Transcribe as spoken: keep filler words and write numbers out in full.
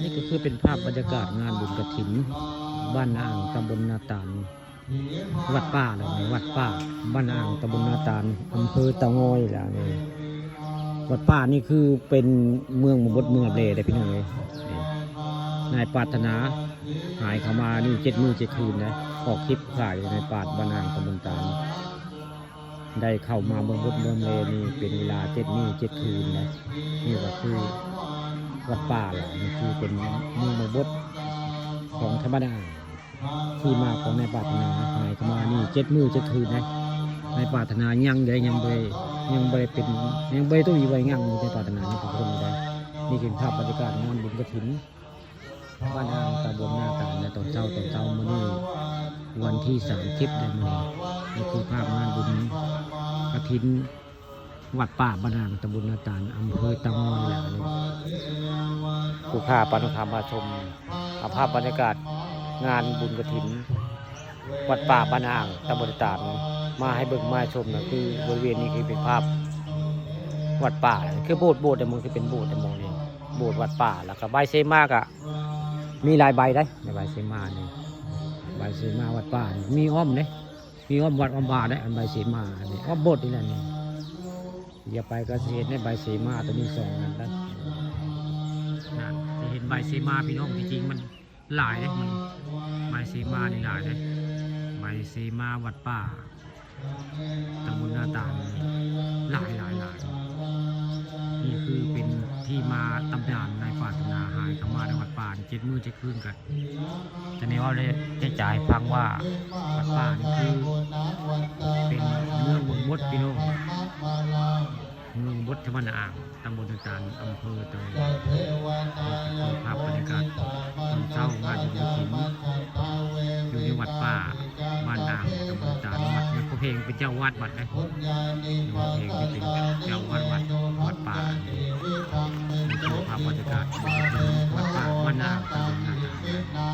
นี่ก็คือเป็นภาพบรรยากาศงานบุญกฐิน บ้านนาอ่าง ตำบลนาตาล วัดป่าแล้วนี่ วัดป่า บ้านนาอ่าง ตำบลนาตาล อำเภอเต่างอยแล้วนี่ วัดป่านี่คือเป็นเมืองบดเมืองเลยเด้อพี่น้องเอ้ย นี่ นายปรารถนาหายเข้ามานี่เจ็ดมื้อเจ็ดคืนนะ ออกคลิปขายนายปราชญ์ บ้านนาอ่าง ตำบลนาตาล ได้เข้ามาเมืองบดเมืองเลยนี่เป็นเวลาเจ็ดมื้อเจ็ดคืนนะ นี่ก็คือวัดป่าแหละ นี่คือเป็นเมืองบดของไทบ้านนาอ่าง ที่มาของนายปรารถนาหายเข้ามานี่เจ็ดมื้อเจ็ดคืนนะ นายปรารถนายังได้ ยังบ่ได้ ยังบ่ได้เป็น ยังบ่ได้ตู้อยู่ไว้งั่งอยู่ นายปรารถนายังเป็นคนอยู่ได้ นี่เป็นภาพบรรยากาศงานบุญกฐิน บ้านนาอ่าง ตำบลนาตาลนะ ตอนเช้า ตอนเช้ามื้อนี้วันที่สามสิบเด้อมื้อนี้ นี่คือภาพงานบุญกฐิน วัดป่าบ้านนาอ่าง ตำบลนาตาล อำเภอเต่างอยแหละนี่ ผู้ข้าปานุคามมาชม เอาภาพบรรยากาศงานบุญกฐิน วัดป่าบ้านนาอ่าง ตำบลนาตาล มาให้เบิ่งมาให้ชมนะ คือบริเวณนี้คือเป็นภาพวัดป่า คือโบสถ์ โบสถ์แต่มองคือเป็นโบสถ์แต่มองนี่ โบสถ์วัดป่า แล้วก็ใบเสมาก็มีหลายใบได้ ในใบเสมานี่ ใบเสมาวัดป่านี่มีอ้อมเด้ มีอ้อมวัดอ้อมวาได้ อันใบเสมานี่ อ้อมโบสถ์นี่แหละนี่ อย่าไปก็สิเห็นในใบเสมาตัวนี้สองอันได้ นั่น สิเห็นใบเสมาพี่น้อง ที่จริงมันหลายเด้ มัน ใบเสมานี่หลายเด้ ใบเสมาวัดป่า ตำบลนาตาลนี่หลายหลายหลาย นี่คือเป็นที่มาตำนานนายปรารถนาหายเข้ามาในวัดป่าเจ็ดมื้อเจ็ดคืนกัน จะนี่ว่าได้จะจ่ายฟังว่าวัดป่านี่คือเป็นเมืองเมืองบดพี่น้อง เมืองบดไทบ้านนาอ่าง ตำบลนาตาล อำเภอเต่างอย นี่ก็คือภาพบรรยากาศตอนเช้างานบุญกฐิน อยู่ในวัดป่าบ้านนาอ่าง ตำบลนาตาล วัดหลวงพ่อเพลงเป็นเจ้าวัดวัดนะ หลวงพ่อเพลงที่เป็นเจ้าวัดวัด วัดป่า นี่คือภาพบรรยากาศวัดป่าบ้านนาอ่าง ตำบลนาตาล